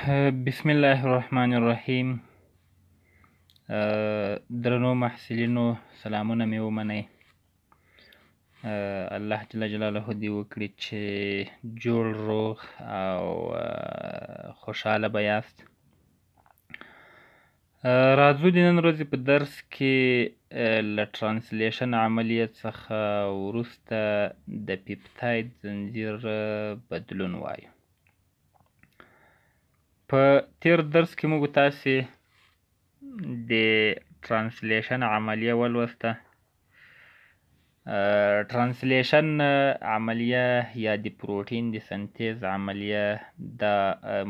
بسم الله الرحمن الرحیم. درنو محصلینو، سلامونه مې ومنئ. الله جل جلاله دې وکړي چې جوړ، روغ او خوشحاله به یاست. راځو د نن ورځې په درس کې له translation عملیې څخه وروسته د پیپتاید زنجیر بدلون وایو. په تیر درس کې موږ تاسې د translation عملیه ولوسته. Translation عملیه یا د پروتین د سنتیز عملیه، دا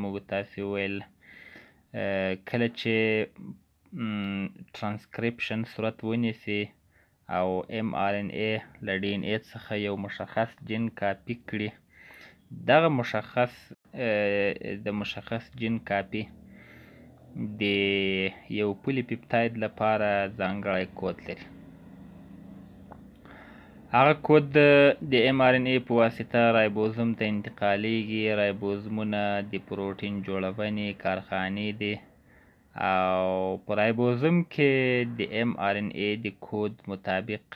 موږ تاسې ویل کله چې ترانسکریپشن صورت ونیسي او ام آر ان ای له ډي ان ای څخه یو مشخص جین کاپي کړي، دغه مشخص د مشخص جین کاپي د یو پولي پیپتاید لپاره ځانګړی کود لري. هغه کود د ام آر ان ای په واسطه رایبوزوم ته انتقالیږي. رایبوزومونه د پروتین جوړونې کارخانې دي او په رایبوزوم کې د ام آر ان ای د کود مطابق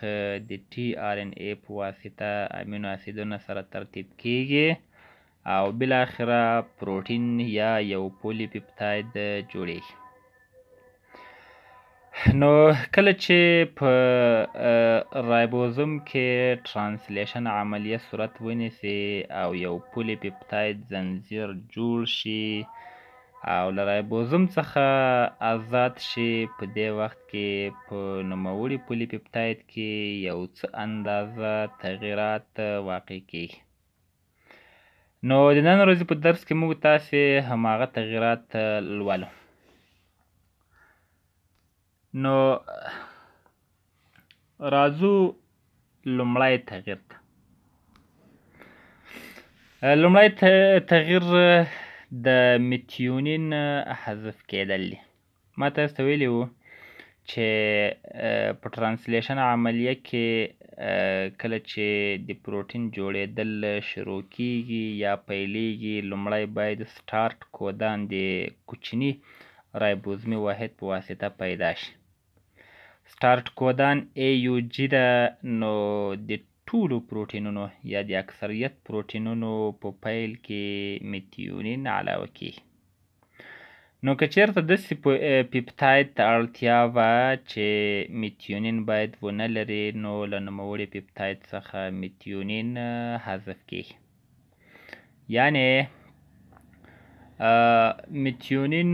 د ټي آر ان ای په واسطه امینو اسیدونه سره ترتیب کیږي او بالاخره پروتین یا یو پولي پیپتاید جوړیږي. نو کله چې په رایبوزوم کې translation عملیه صورت ونیسي او یو پولي پیپتاید زنجیر جوړ شي او له رایبوزوم څخه ازاد شي، په دې وخت کې په نوموړي پولي پیپتاید کې یو څه اندازه تغیرات واقع کیږي. نو د نن ورځې په درس کې موږ تاسې هماغه تغیرات لولو. نو راځو لومړی تغییر ته. لومړی تغییر د میتیونین حذف کېدل دي. ما تاسو ته ویلي وو چې په translation عملیه کې کله چې د پروتین جوړېدل شروع کیږي یا پیلیږي، لومړی باید start codon د کوچني رایبوزمي واحد په واسطه پیدا شي. Start codon AUG ده. نو د ټولو پروتینونو یا د اکثریت پروتینونو په پیل کې میتیونین علاوه کیږي. نو که چیرته داسې پیپتاید ته اړتیا وه چې میتیونین باید ونه لري، نو له نوموړي پیپتاید څخه میتیونین حذف کیږي. یعنې میتیونین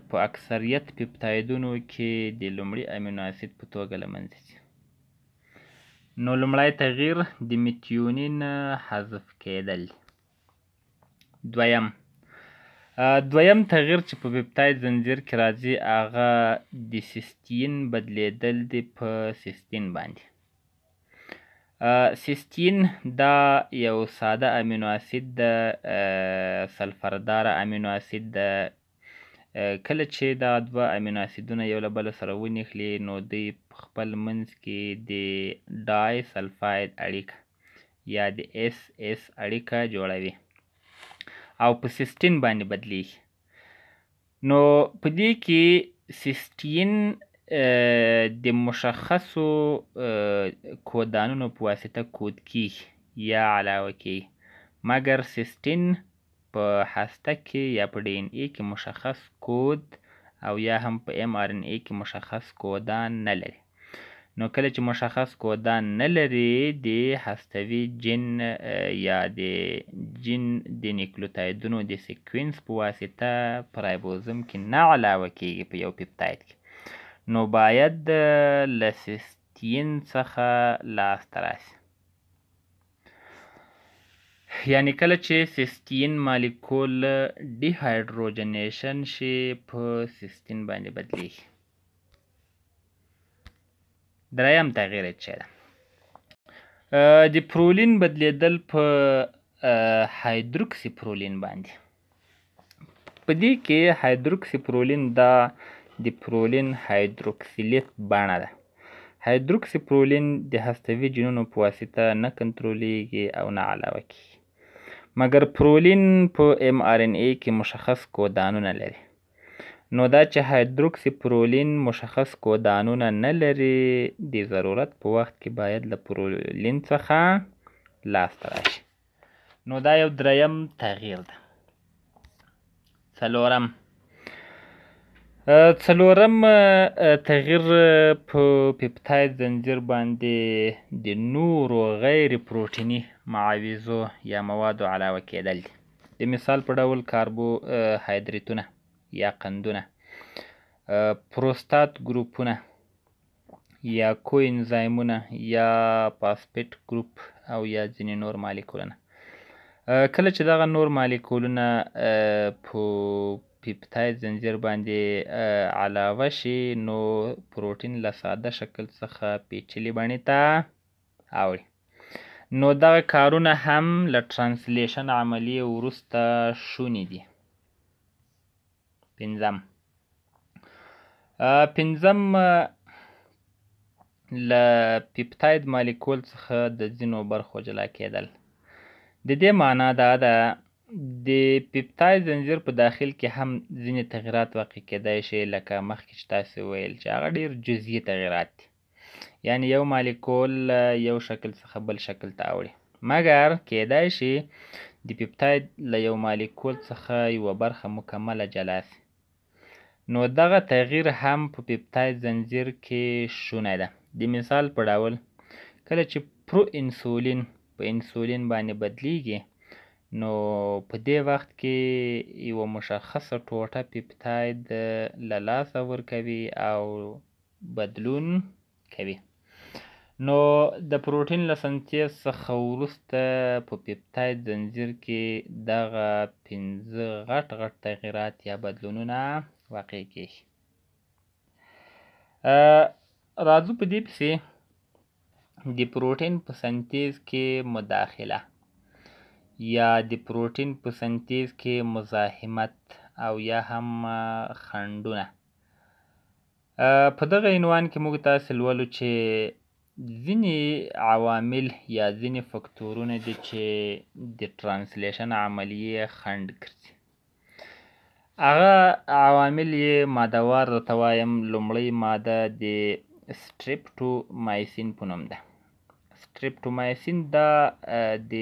په اکثریت پیپتایدونو کې د لومړي امینو اسید په توګه له منځه ځي. نو لومړی تغییر د میتیونین حذف کېدل. دویم تغییر چې په پیپتاید زنجیر کې راځي، هغه د سیستین بدلیدل دي په سیستین باندې. سیستین دا یو ساده امینو اسید ده، سلفرداره امینو اسید ده. کله چې دا دوه امینو اسیدونه یو له بله سره ونښلي، نو دوی په خپل منځ کې د ډای سلفاید اړیکه یا د اس اس اړیکه جوړوي او په سیستین باندې بدلیږي. نو په دې کې سیستین د مشخصو کودانونو په واسطه کود کیږي یا علاوه کیږي، مګر سیستین په هسته کې یا په ډي ان ای کې مشخص کود او یا هم په ام آر ان ای کې مشخص کودان نه لري. نو کله چې مشخص کودان نه لري، د هستوي جین یا د جین د نیوکلوتایدونو د sequence په واسطه په رایبوزوم کې نه علاوه کیږي په یو پیپتاید کې، نو باید له سیستین څخه لاسته راشي. یعنی کله چې سیستین مالیکول dehydrogenation شي، په سیستین باندې بدلیږي. دریم تغییر چې ده، د پرولین بدلیدل په هایدروکسي پرولین باندې. په دې کې هایدروکسي پرولین دا د پرولین هایدروکسیلیت بڼه ده. هایدروکسي پرولین د هستوي جینونو په واسطه نه کنترولیږي او نه علاوه کیږي. مګر پرولین په ام آر ان ای کې مشخص کودانونه لري. نو دا چې هایدروکسي پرولین مشخص کودانونه نه لري، د ضرورت په وخت کې باید له پرولین څخه لاسته راشي. نو دا یو دریم تغییر ده. څلورم څلورم تغییر په پیپتاید زنجیر باندې د نورو غیر پروټیني معاوضو یا موادو علاوه کېدل دي. د مثال په ډول کاربوهایدریتونه یا قندونه، پروستات ګروپونه یا کو انزایمونه یا پاسپیټ ګروپ او یا ځینې نور مالیکولونه. کله چې دغه نور مالیکولونه په پیپتاید زنجیر باندې علاوه شي، نو پروټین له ساده شکل څخه پیچلي بڼې ته اوړي. نو دغه کارونه هم له ترانسلیشن عملیې وروسته شوني دي. پنځم پنځم له پیپتاید مالیکول څخه د ځینو برخو جلا کېدل. د دې معنا دا ده، د پیپتاید زنجیر په داخل کې هم ځینې تغیرات واقع کېدای شي، لکه مخکې چې تاسې وویل چې هغه ډېر جزیي تغیرات دي، یعنی یو مالیکول له یو شکل څخه بل شکل ته اوړي. مګر کېدای شي د پیپتاید له یو مالیکول څخه یوه برخه مکمله جلا شي. نو دغه تغییر هم په پیپتاید زنجیر کې شونی ده. د مثال په ډول کله چې پرو انسولین په انسولین باندې بدلیږي، نو په دې وخت کې یوه مشخصه ټوټه پیپتاید له لاسه ورکوي او بدلون کوي. نو د پروټین له سنتیز څخه وروسته په پیپتاید زنجیر کې دغه 5 غټ غټ تغیرات یا بدلونونه واقع کیږي. راځو په دې پسې د پروټین په سنتیز کې مداخله یا د پروټین په سنتیز کې مزاحمت او یا هم خنډونه. په دغه عنوان کې موږ تاسې لولو چې ځینې عوامل یا ځینې فکتورونه دي چې د ترانسلیشن عملیې خنډ ګرځي. هغه عوامل یې ماده وار درته وایم. لومړۍ ماده د سټریپټومایسین په نوم ده. سټریپټومایسین دا د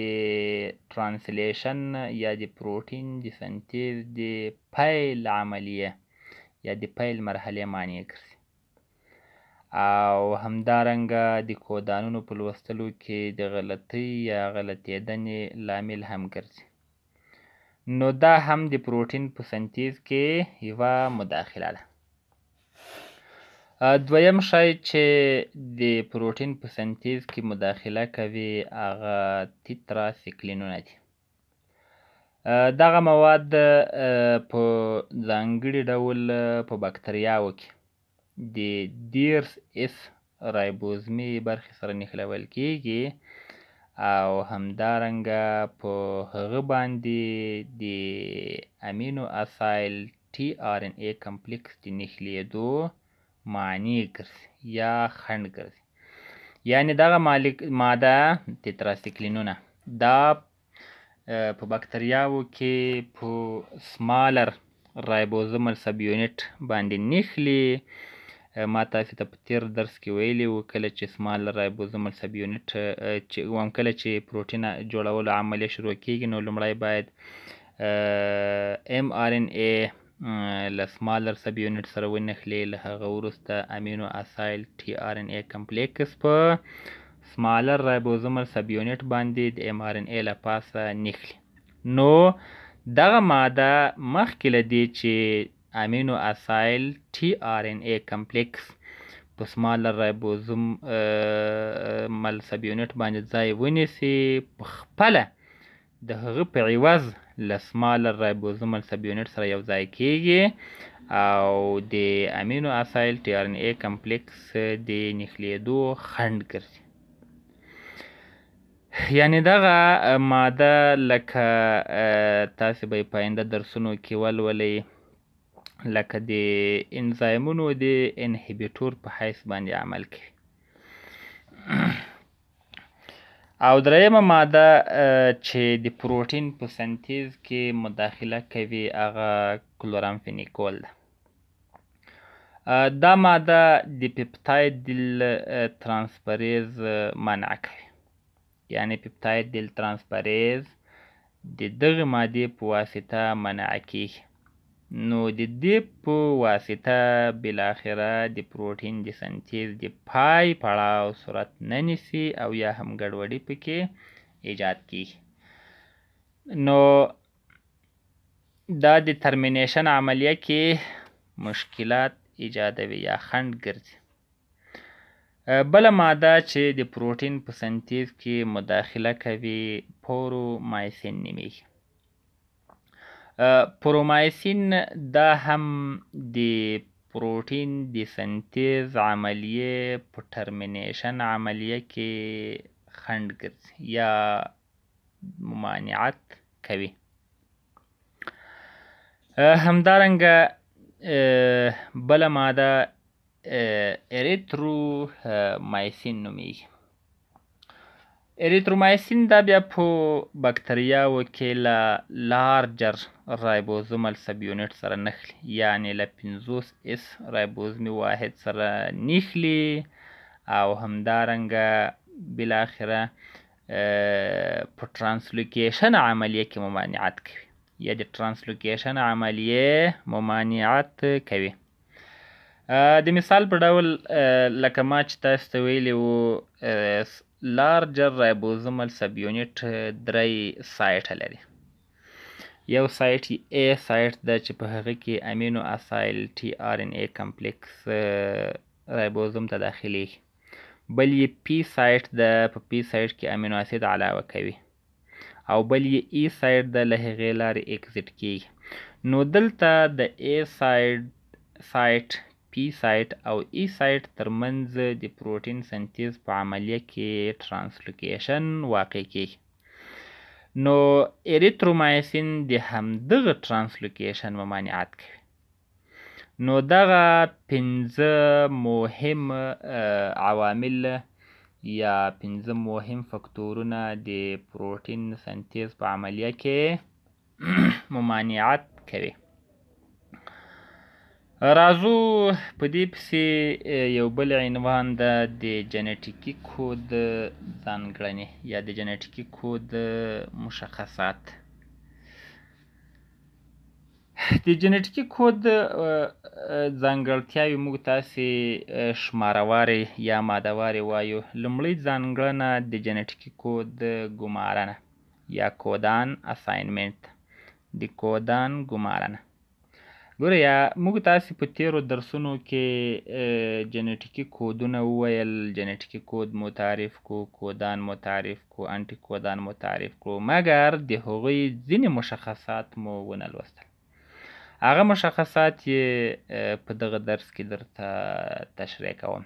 ترانسلیشن یا د پروټین د سنتیز د پیل عملیه یا د پیل مرحلې معنی ګرځي، او همدارنګه د کودانونو په لوستلو کې د غلطۍ یا غلطېدنې لامل هم ګرځي. نو دا هم د پروټین په سنتیز کې یوه مداخله ده. دویم شی چې د پروټین په سنتیز کې مداخله کوي هغه تیتراسیکلینونه دي. دغه مواد په ځانګړي ډول په باکتریاوو کې د 30 اس رایبوزمي برخې سره نښلول کیږي، او همدارنګه په هغه باندې د امینو اسایل ټي آر ان ای کمپلیکس د نښلېدو معنی ګرځي یا خنډ ګرځي. یعنی دغه ماده تیتراسیکلینونه دا په باکتریاوو کې په سمالر رایبوزومل سب یونټ باندې نښلي. ما تاسې ته په تېر درس کې ویلي وو کله چې سمالر رایبوزومل سب یونټ چې وم کله چې پروټین جوړولو عملیه شروع کیږي، نو لومړی باید ام آر ان ای له سمالر سب یونټ سره ونښلي، له هغه وروسته امینو اسایل ټي آر ان ای کمپلیکس په سمالر رایبوزومل سب یونټ باندې د ام آر ان ای له پاسه نښلي. نو دغه ماده مخکې له دې چې امینو اسایل ټي آر ان ای کمپلیکس په سمالر رایبوزوم مل سب یونټ باندې ځای ونیسي، په خپله د هغه په عوض له سمالر رایبوزومل سب یونټ سره یو ځای کیږي او د امینو اسایل ټي آر ان ای کمپلیکس د نښلېدو خنډ ګرځي. یعنی دغه ماده لکه تاسې به یې په آینده درسونو کې ولولئ، لکه د انزایمونو د انهیبیټور په حیث باندې عمل کوي. او درېیمه ماده چې د پروټین په سنتیز کې مداخله کوي هغه کلورامفینیکول ده. دا ماده د پیپتایدل ترانسفریز منع کوي، یعنی پیپتایدل ترانسفریز د دغه مادې په واسطه منع کیږي. نو د دې په واسطه بالاخره د پروټین د سنتیز د پای پړاو صورت نه نیسي او یا هم ګډوډي پکې ایجاد کیږي. نو دا د ترمینیشن عملیه کې مشکلات ایجادوي یا خنډ ګرځي. بله ماده چې د پروټین په سنتیز کې مداخله کوي پورومایسین نومیږي. پرومایسین دا هم د پروټین د سنتیز عملیې په ټرمینیشن عملیه کې خنډ ګرځي یا ممانعت کوي. همدارنګه بله ماده اریترومایسین نومیږي. اریترومایسین دا بیا په بکتریاوو کې له لارجر رایبوزومل سب یونټ سره نښلي، یعنې له 50 اس رایبوزمي واحد سره نښلي او همدارنګه بالاخره په ترانسلوکیشن عملیه کې ممانعت کوي یا د ترانسلوکیشن عملیې ممانعت کوي. د مثال په ډول لکه ما چې تاسو ته ویلي وو، لارجر رایبوزومل سب یونټ درې سایټه لري. یو سایټ یې ای سایټ ده چې په هغه کې امینو اسایل ټي آر ان ای کمپلیکس رایبوزوم ته داخلیږي. بل یې پی سایټ ده، په پی سایټ کې امینو اسید علاوه کوي. او بل یې ای سایټ ده، له هغې لارې اکزیټ کیږي. نو دلته د ای سایټ، پی سایټ او ای سایټ ترمنځ د پروټین سنتیز په عملیه کې ترانسلوکیشن واقع کیږي. نو اریترومایسین د همدغه ترانسلوکیشن ممانعت کوي. نو دغه پنځه مهم عوامل یا پنځه مهم فکتورونه د پروټین سنتیز په عملیه کې ممانعت کوي. راځو په دې پسې یو بل عنوان ده، د جنټیکي کود ځانګړنې یا د جنټیکي کود مشخصات. د جنټیکي کود ځانګړتیاوې موږ تاسې شماروارې یا مادهوارې وایو. لومړۍ ځانګړنه د جنټیکي کود ګمارنه یا کودان اساینمنت، د کودان ګمارنه. ګوره یا موږ تاسې په تیرو درسونو کې جنټیکي کودونه وویل، جنټیکي کود مو تعریف کو، کودان مو تعریف کو، انټي کودان مو تعریف کړو، مګر د هغوی ځینې مشخصات مو ونه لوستل. هغه مشخصات یې په دغه درس کې درته تشریح کوم.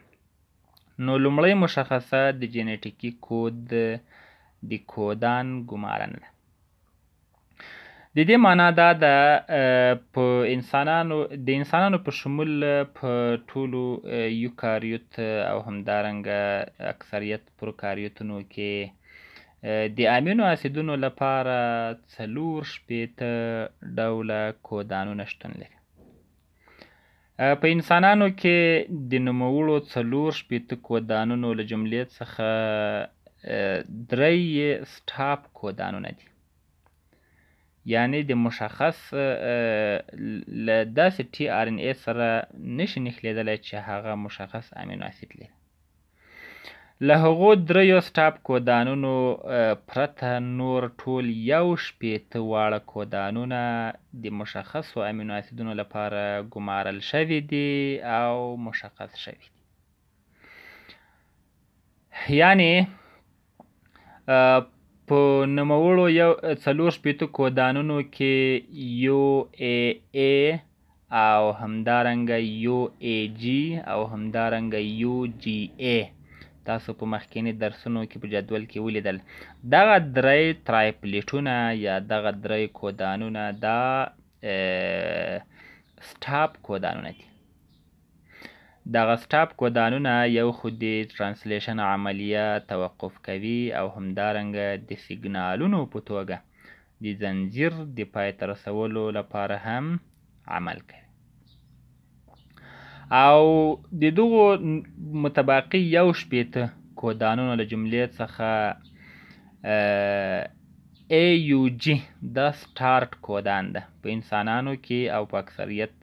نو لومړی مشخصه د جنټیکي کود د کودان ګمارنه ده. د دې معنا دا ده په انسانانو، د انسانانو په شمول په ټولو یوکاریوت او همدارنګه اکثریت پروکاریوتونو کې د امینو اسیدونو لپاره 64 ډوله کودانونه شتون لري. په انسانانو کې د نوموړو 64 کودانونو له جملې څخه درې یې سټاپ کودانونه دي، یعنی د مشخص له داسې ټي آر ان ای سره نشي نښلېدلی چې هغه مشخص امینو اسید لري. له هغو دریو سټاپ کودانونو پرته نور ټول 61 واړه کودانونه د مشخصو امینو اسیدونو لپاره ګمارل شوي دي او مشخص شوي دي. یعنی په نوموړو 64 کودانونو کې یو ای ای او همدارنګه یو ای جی او همدارنګه یو جی ای تاسو په مخکیني درسونو کې په جدول کې ولیدل. دغه درې ترایپلیټونه یا دغه درې کودانونه دا سټاپ کودانونه دي. دغه سټاپ کودانونه یو خو د ترانسلیشن عملیه توقف کوي او همدارنګه د سیګنالونو په توګه د ځنځیر د پای ته رسولو لپاره هم عمل کوي. او د دغو متباقي 61 کودانونو له جملې څخه AUG دا سټارټ کودان ده په انسانانو کې او په اکثریت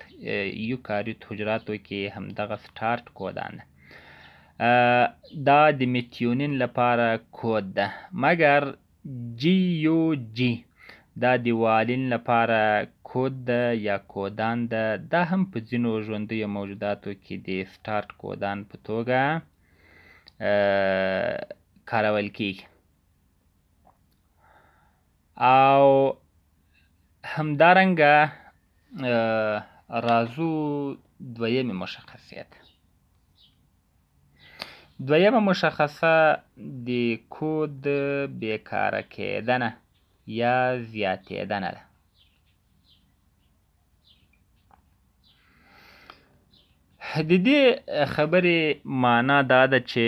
یوکاریوت حجراتو کې هم دغه سټارټ کودان ده. دا د میتیونین لپاره کود ده، مګر GUG دا د والین لپاره کود ده یا کودان ده. دا هم په ځینو ژوندیو موجوداتو کې د سټارټ کودان په توګه کارول کیږي. او همدارنګه راځو دویمې مشخصې ته. دویمه مشخصه د کود بیکاره کېدنه یا زیاتېدنه ده. د دې خبرې معنا دا ده چې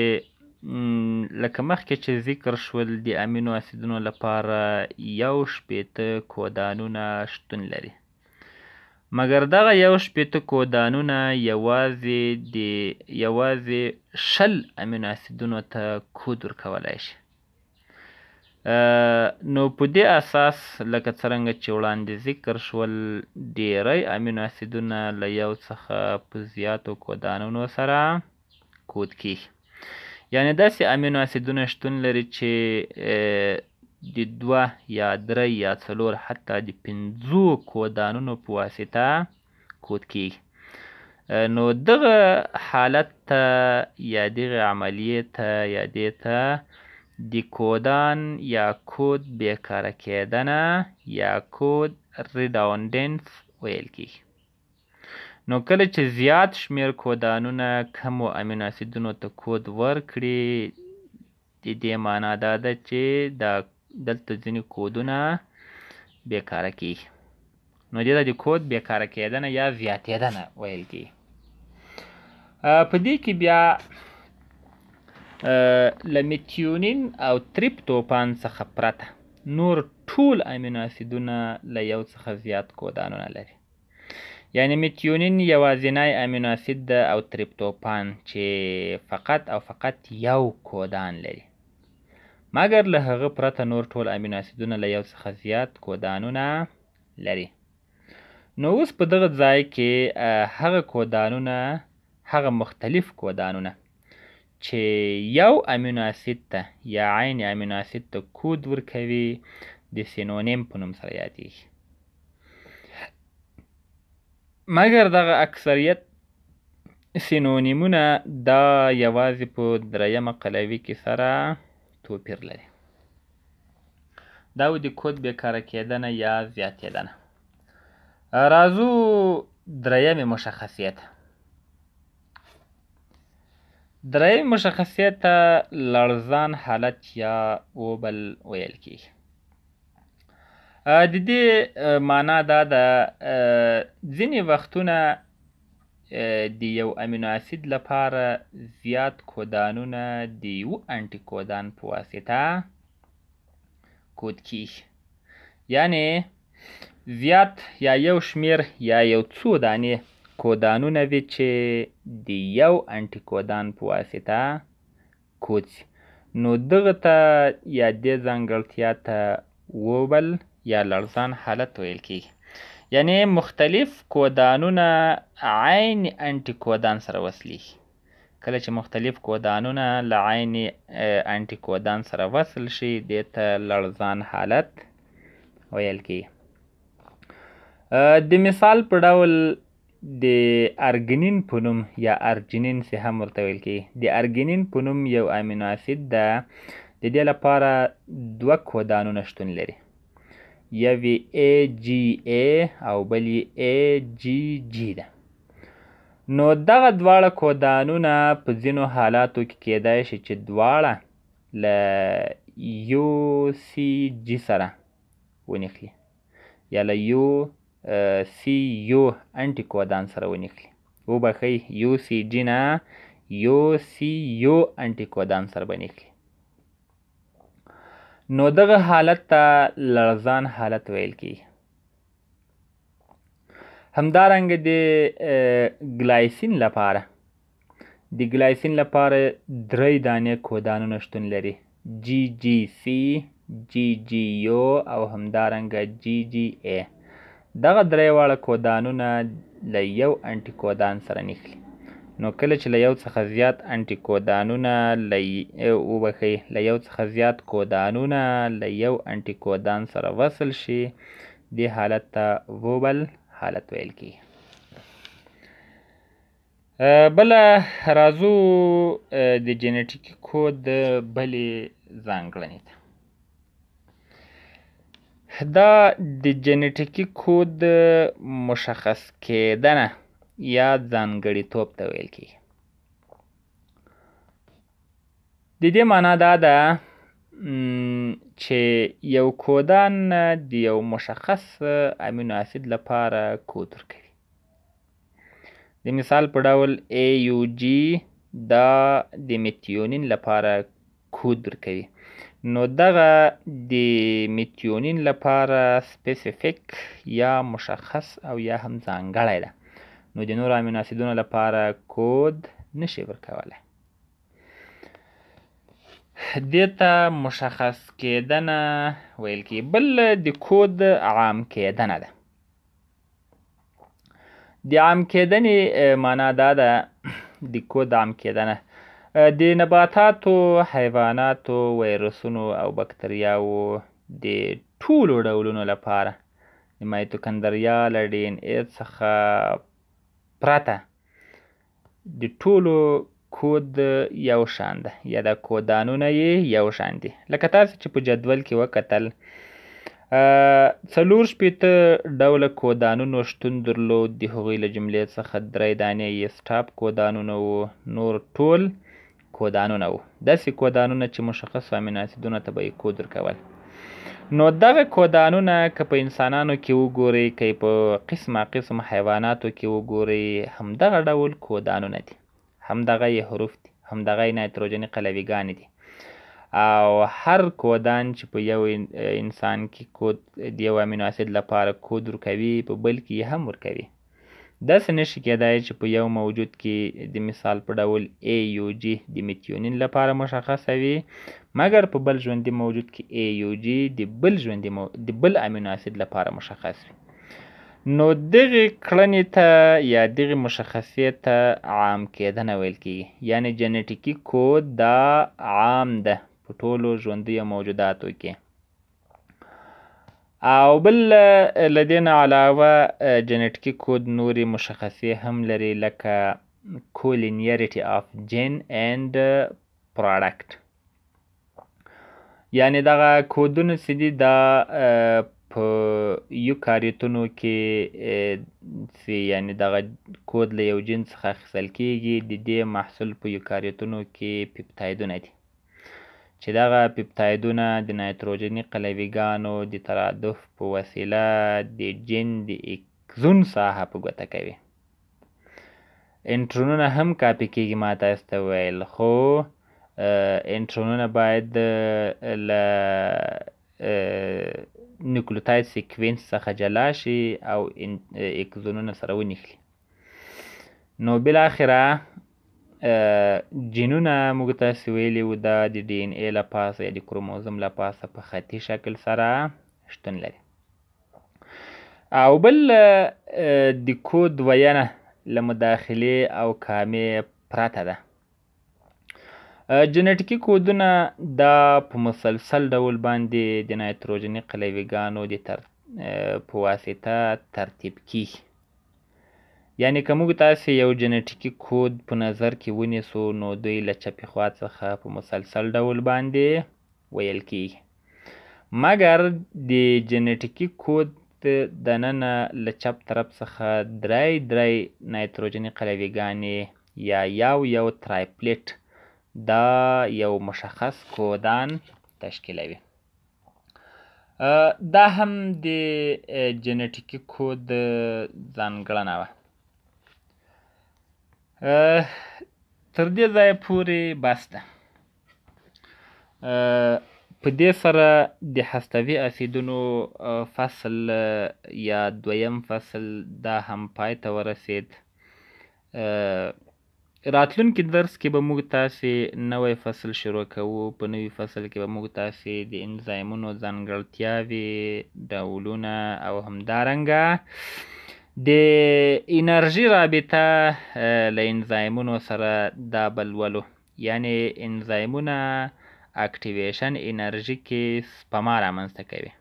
لکه مخکې چې ذکر شول د امینو اسیدونو لپاره 61 کودانونه شتون لري، مګر دغه 61 کودانونه یوازې 20 امینو اسیدونو ته کود ورکولای شي. نو په دې اساس لکه څرنګه چې وړاندې ذکر شول ډیری امینو اسیدونه له یو څخه په زیاتو کودانونو سره کود کیږي. یعنې داسې امینو اسیدونه شتون لري چې د 2 یا 3 یا 4 حتی د 5 کودانونو په واسطه کود کیږي. نو دغه حالت ته یا دغې عملیې ته یا دې ته د کودان یا کود بیکاره کېدنه یا کود ریډاونډنس ویل کیږي. نو کله چې زیات شمېر کودانونه کمو امینو اسیدونو ته کود ورکړي، د دې معنا دا ده چې دا دلته ځینې کودونه بیکاره کیږي. نو دې ته د کود بیکاره کېدنه یا زیاتېدنه ویل کیږي. په دې کې بیا له میتیونین او تریپتوپان څخه پرته نور ټول امینو اسیدونه له یو څخه زیات کودانونه لري. یعنې میتیونین یوازینی امینو اسید ده او تریپتوپان چې فقط او فقط یو کودان لري، مګر له هغه پرته نور ټول امینو اسیدونه له یو څخه زیات کودانونه لري. نو اوس په دغه ځای کې هغه کودانونه، هغه مختلف کودانونه چې یو امینو اسید ته یا عین امینو اسید ته کود ورکوي د سینونیم په نوم سره یادیږي. مګر دغه اکثریت سینونیمونه دا یوازې په دریمه قلوي کې سره توپیر لري. دا و د کود بیکاره کېدنه یا زیاتېدنه. راځو دریمې مشخصې ته. دریمې مشخصې ته لړزان حالت یا اوبل ویل کیږي. د دې معنا دا ده ځینې وختونه د یو امینو اسید لپاره زیات کودانونه د یو انټي کودان په واسطه کود کیږي. یعنې زیات یا یو شمیر یا یو څو دانې کودانونه وي چې د یو انټي کودان په واسطه کود سي. نو دغه ته یا دې ځانګړتیا ته ووبل یا لړزان حالت ویل کیږي. یعنې مختلف کودانونه عین انټي کودان سره وصلیږي. کله چې مختلف کودانونه له عین انټي کودان سره وصل شي دې ته لړزان حالت ویل کیږي. د مثال په ډول د ارګنین په نوم یا ارجینین چې هم ورته ویل کیږي، د ارګنین په نوم یو امینو اسید ده. د دې لپاره دوه کودانونه شتون لري، یو یې AGA او بل یې AGG ده. نو دغه دواړه کودانونه په ځینو حالاتو کې کیدای شي چې دواړه له UCG سره ونښلي یا له UCU انټي کودان سره ونښلي. وبخښئ، یو سی جی نه، یو سی یو انټي کودان سره به نښلي. نو دغه حالت ته لړزان حالت ویل کیږي. همدارنګه د ګلایسین لپاره، د ګلایسین لپاره درې دانې کودانونه شتون لري، جی جی سی، جی جی یو او همدارنګه جی جی ای. دغه درې واړه کودانونه له یو انټي کودان سره نښلي. نو کله چې له یو څخه زیات انټي کودانونه له، وبخښئ، له یو څخه زیات کودانونه له یو انټي کودان سره وصل شي، دې حالت ته ووبل حالت ویل کیږي. بله راځو د جنټیکي کود بلې ځانګړنې ته. دا د جنټیکي کود مشخص کېدنه یا ځانګړیتوب ته ویل کیږي. د دې معنا دا ده چې یو کودان د یو مشخص امینو اسید لپاره کود ورکوي. د مثال په ډول AUG دا د میتیونین لپاره کود ورکوي. نو دغه د میتیونین لپاره سپیسیفیک یا مشخص او یا هم ځانګړی ده، نو د نورو امینو اسیدونو لپاره کود نشي ورکولی. دې ته مشخص کېدنه ویل کېږي. بل د کود عام کېدنه ده. د عام کېدنې معنا دا ده، د کود عام کېدنه د نباتاتو، حیواناتو، ویروسونو او بکتریاوو د ټولو ډولونو لپاره د مایتوکندریا له ډي ان ای څخه پرته د ټولو کود یو شان ده، یا د کودانونه یې یو شان دي. لکه تاسو چې په جدول کې وکتل، 64 ډوله کودانونو شتون درلود. د هغوی له جملې څخه درې دانې یې سټاپ کودانونه وو، نور ټول کودانونه وو، داسې کودانونه چې مشخصو امینو اسیدونو ته به یې کود ورکول. نو دغه کودانونه که په انسانانو کې وګورئ، که په قسمه قسم حیواناتو کې وګورئ، همدغه ډول کودانونه دي، همدغه یې حروف دي، همدغه یې نایتروجني قلوي ګانې دي. او هر کودان چې په یو انسان کې کود د یو امینو اسید لپاره کود ورکوي، په بل کې یې هم ورکوي. داسې نشي کېدای چې په یو موجود کې د مثال په ډول AUG د میتیونین لپاره مشخصه وي، مګر په بل ژوندي موجود کې AUG د بل ژوندي د بل امینو اسید لپاره مشخص وي. نو دغې کړنې ته یا دغې مشخصې ته عام کېدنه ویل کېږي. یعنې جنټیکي کود دا عام ده په ټولو ژوندیو موجوداتو کې. او بل له دې نه علاوه جنټیکي کود نورې مشخصې هم لري، لکه کولینیریټي آف جین اینډ پراډکټ. یعنې دغه کودونه چې دي دا په یوکاریوتونو کې چې یعنې دغه کود له یو جین څخه اخیستل کېږي، د دې محصول په یوکاریوتونو کې پیپتایدونه دي، چې دغه پیپتایدونه د نایتروجني قلوي ګانو د ترادف په وسیله د جین د اکزون ساحه په ګوته کوي. انټرونونه هم کاپي کېږي، ما تاسو ته وویل، خو انټرونونه باید له نیوکلوتاید سیکوینس څخه جلا شي او اکزونونه سره ونښلي. نو بالاخره جینونه موږ تاسې ویلي وو دا د ډي ان ای له پاسه یا د کروموزوم له پاسه په خطي شکل سره شتون لري. او بل د کود وینا له مداخلې او کامې پرته ده. جنټیکي کودونه دا په مسلسل ډول باندې د نایتروجني قلوي ګانو د په واسطه ترتیب کیږي. یعنې که موږ تاسې یو جنټیکي کود په نظر کې ونیسو، نو دوی له چپې خوا څخه په مسلسل ډول باندې ویل کیږي، مګر د جنټیکي کود دننه له چپ طرف څخه درې درې نایتروجني قلوي ګانې یا یو یو ترایپلیټ دا یو مشخص کودان تشکیلوي. دا هم د جنټیکي کود ځانګړنه وه. تر دې ځایه پورې بس ده. په دې سره د هستوي اسیدونو فصل یا دویم فصل دا هم پای ته ورسید. راتلونکي درس کې به موږ تاسې نوی فصل شروع کوو. په نوي فصل کې به موږ تاسې د انزایمونو ځانګړتیاوې، ډولونه او همدارنګه د انرژي رابطه له انزایمونو سره دا به لولو، یعنې انزایمونه اکټیویشن انرژي کې سپما رامنځته کوي.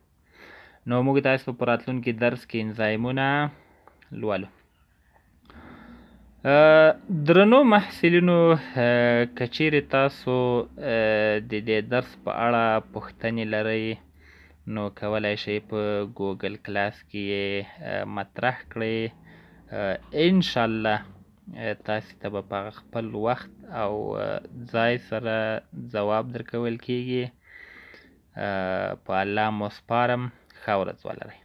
نو موږ تاسو په راتلونکي درس کې انزایمونه لولو. درنو محصلینو، که چیرې تاسو د دې درس په اړه پوښتنې لرئ نو کولای شئ په ګوګل کلاس کې یې مطرح کړئ. انشاءالله تاسو ته به په خپل وخت او ځای سره ځواب درکول کیږي. په الله مو سپارم، ښه ورځ ولرئ.